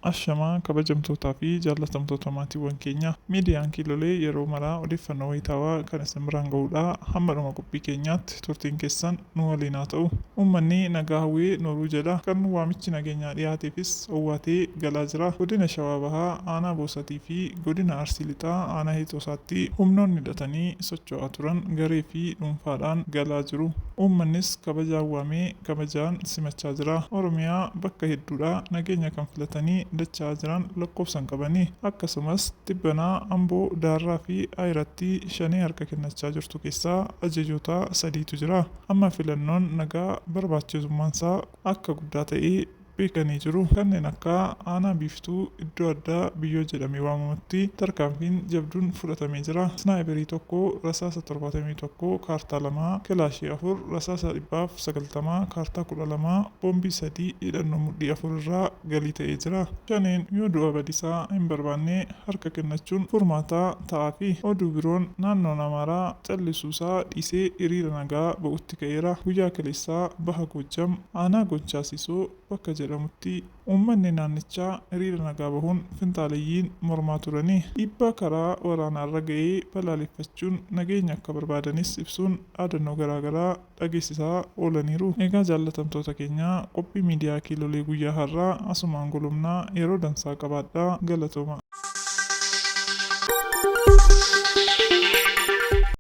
Ashamaa kabajamtootaa fi jaallatamtoota maatiiwwan keenya, miidiyaan Kiilolee yeroo maraa odeeffannoo wayitaawaa kan isin biraan ga'uudha. Hamma dhuma qophii keenyaatti turtiin keessan nu waliin haa ta'u. Uummanni nagaa hawwee nooruu jedha. Kan waamichi nageenyaa dhiyaateefis owwaatee galaa jira. Godina Shawaa Bahaa aanaa Boosatii fi Godina Arsii Lixaa aanaa Heexoosaatti humnoonni hidhatanii socho'aa turan garee fi dhuunfaadhaan galaa jiru. Uummannis kabajaan waamee kabajaan simachaa jira. Oromiyaa bakka hedduudhaa nageenya kan filatanii dacha'aa jiran lakkoofsa hin qabani. Akkasumas tibbana Amboo, Daarraa fi Ayiratti Shanee harka kennachaa jirtu keessaa ajajoota sadiitu jira. Amma filannoon nagaa barbaachisummaansaa akka guddaa ta'e beekanii jiru. Kanneen akka aanaa Biiftuu iddoo addaa Biyyoo jedhamee waamamutti tarkaanfiin jabduun fudhatamee jira. Isnaayiperii 1, rasaasa 71, kaartaa 2, kilaashii 4, rasaasa 190, kaartaa 12, boombii 3, hidhannoo mudhii 4 irraa galii ta'ee jira. Shaneen yoo du'a badisaa hin barbaanne harka kennachuun furmaata ta'aafi. Oduu biroon naannoon Amaaraa callisuusaa dhiisee hiriira nagaa ba'utti ka'eera. Guyyaa kaleessaa Baha Goojjam aanaa Gonchaa Siisoo bakka jedhamutti uummanni naannichaa hiriira nagaa bahuun finxaaleyyiin mormaa turani. Dhiibbaa karaa waraanaa irra ga'e balaaleffachuun nageenya akka barbaadanis ibsuun dhaadannoo garaa garaa dhageessisaa oolaniiru. Egaa jaallatamtoota keenya qophii miidiyaa Kiilolee guyyaa har'aa asumaan golobna, yeroo dansaa qabaadhaa, galatoomaa.